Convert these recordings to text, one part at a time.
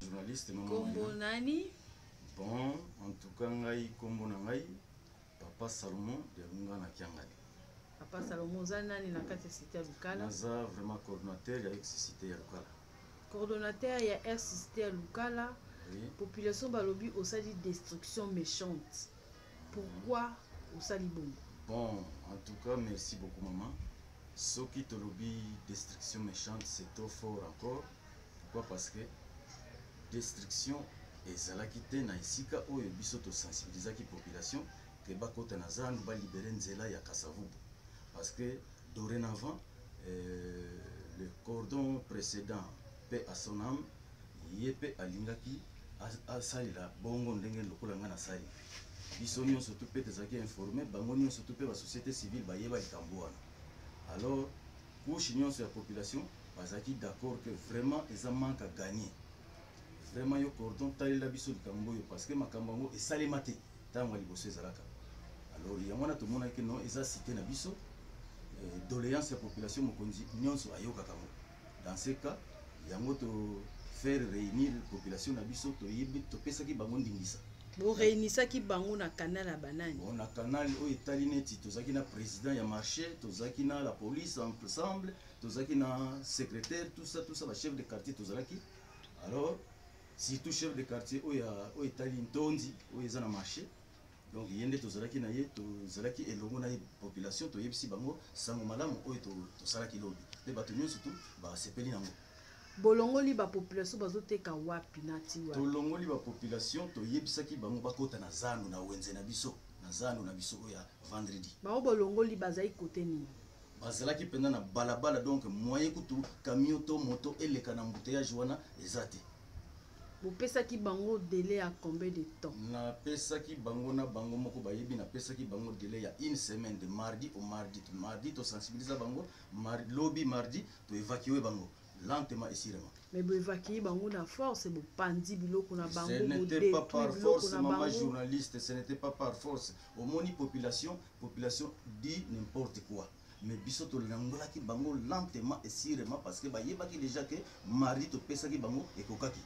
Journaliste mama. Kombo nani? Bon, en tout cas ngai kombo na ngai Papa Salomon de Lungana Kiangani. Papa Salomon, oza nani na kati ya cité ya Lukala? Naza vraiment coordonnateur ya ex cité ya Lukala. Coordonnateur ya ex cité ya Lukala. Oui. Population balobi osali destruction méchante. Pourquoi osali bongo? Bon, en tout cas merci beaucoup maman. Soki tolobi destruction méchante, c'est trop fort encore. Pourquoi? Parce que destruction ezalaki te na esika oyo biso tosensibilisaki population ke bakota na zandu, balibere nzela ya Kasavubu, parce que dorénavant le cordon précédent, paix à son âme, ye mpe alingaki asalela bongo ndenge lokola ngai nasali. Biso nyonso tu mpe tozalaki informé, bango nyonso tu mpe basociété civile bayeba likambo wana. Alors couche nyonso ya population bazalaki d'accord que vraiment eza manque à gagner. Vraiment yo cordon, talela biso likambo oyo, parce que makambo yango esalema te ntango ya liboso ezalaka. Alors yango wana tomonaki non, eza cité na biso, doléance ya population, mokonzi nyonso ayokaka yango. Dans ce cas yango to faire réunir population na biso, toyebi, topesaki bango ndingisa. Boréunisaki bango na canal ya banani? Bon, na canal oyo etali neti tozalaki na président ya marché, tozalaki na la police ensemble, tozalaki na secrétaire, tout ça, tout ça, bachef de quartier tozalaki. Alors surtout chef de quartier oyo oyo etali Ntonzi, oyo eza na marché, donc ye nde tozalaki na ye, tozalaki elongo na ye. Population toyebisi bango sango malamu oyo tosalaki lobi, mpe bato nyonso tu basepeli nango. Bolongoli bapopulation, bazoteka wapi na ti wapi? Tolongoli bapopulation, toyebisaki bango bakota na zando, na wenze na biso, na zando na biso oyo ya vendredi. Bango bolongoli bazali kote nini? Bazalaki mpenza na balabala, donc moyen kutu camion to moto eleka na embouteillage wana eza te. Bopesaki bango délai ya combien de temps? Napesaki bango, na bango moko bayebi, napesaki bango délai ya une semaine, de mardi au mardi. Mardi tosensibiliza bango, lobi mardi toévacue bango lentement et sûrement. Mais boévacue bango na force, bopandi biloko na bango? Ce n'était pas par force, maman journaliste, ce n'était pas par force. Omoni population, population dit n'importe quoi, mais biso tolangolaki bango lentement et sûrement, parce que bayebaki déjà que mardi topesaki bango, ekokaki.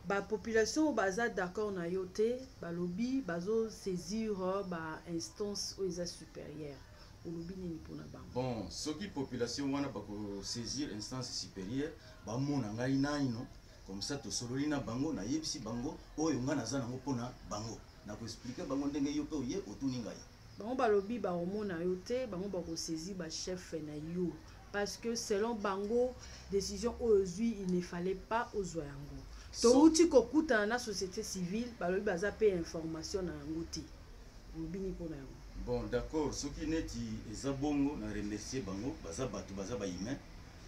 Bapopulation oyo baza d'accord na yo te, balobi bazosaisir bainstance oyo eza supérieure. Olobi nini mpona bango? Bon, soki population wana bakosaisir instance supérieure, bamona ngai naino, comme ça tosololi na bango, nayebisi bango oyo ngai naza nango mpona bango, nakoexpliquer bango ndenge yo mpe oye otuni ngai. Bango balobi bakomona yo te, bango bakosaisir bachef na yo, parce que selon bango décision oyo ozwi, il ne fallait pas ozwa yango. Touti kokutana na société civile, balobi baza mpe information na yango te. Olobi nini mpona yango? Bon, d'accord, soki neti eza bongo, na remercier bango, baza bato, baza bahumain.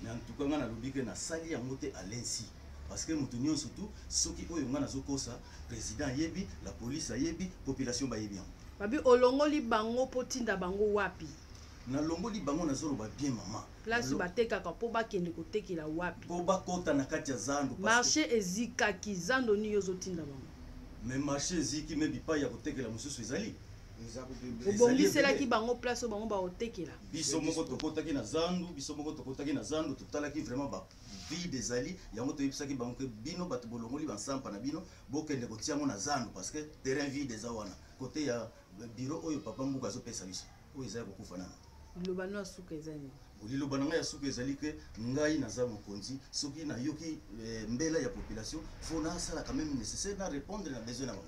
Mais en tout cas ngai nalobi ke nasali yango te à l'insi, parce que moto nyonso tu, soki oyo ngai nazokosa, président ayebi, la police ayebi, population bayebi yango. Babi olongoli bango mpo tinda bango wapi? Nalongoli bango, nazoloba bien mama. Place batekaka, mpo bakende kotekela wapi? Mpo bakota na kati ya zando. Marché ezikaki, zando nini ozotinda bango? Mais marché eziki, mais bipai ya kotekela mosusu ezali. Obongiselaki bango place oyo bango bakotekela? Biso moko tokotaki na zandu, biso moko tokotaki na zandu, totalaki vraiment bavide ezali. Yango toyebisaki bango ke bino bato bolongoli bansampa na bino, bokende kotia yango na zandu, parce que terrain vide eza wana kote ya bureau oyo papa Mbuka azopesa biso, oyo eza ya kokufa nano. Liloba no ya suka eza nini? Liloba na ngai ya suka ezali ke ngai naza mokonzi, soki nayoki mbela ya population, faut nasala quand même nécessaire na répondre na besoin na bango.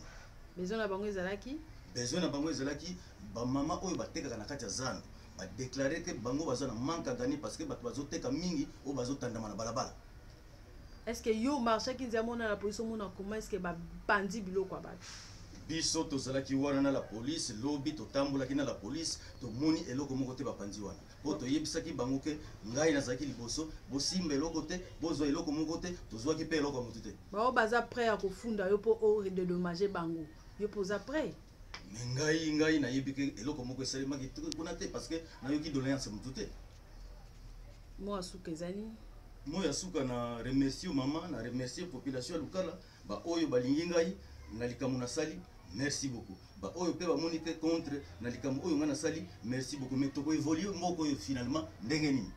Besoin na bango ezalaki? Besoin na bango ezalaki bamama oyo batekaka na kati ya zando badéclarer ke bango baza na manque à gagner, parce que bato bazoteka mingi oyo bazotandama na balabala. Est ce que yo marchaki nzela, mona na police, omona comment est ce que babandi biloko ya bato? Biso tozalaki wana na la police lobi, totambolaki na la police, tomoni eloko moko te bapanzi wana, mpo toyebisaki bango ke ngai nazalaki liboso, bosimba eloko te, bozwa eloko moko te, tozwaki mpe eloko ya motu te. Bao baza prêt ya kofunda yo mpo odédommage bango, yo mpo oza prêt? Mais ngai nayebi ke eloko moko esalemaki kuna te, parce que nayoki doléance motu te. Mot ya suka eza nini? Mot ya suka, na remercier mama, na remercier population ya Lukala, baoyo balingi ngai na likambo nasali, merci beaucoup. Baoyo mpe bamoni te contre na likambo oyo ngai nasali, merci beaucoup. Mais tokoévolue mboka oyo finalement ndenge nini?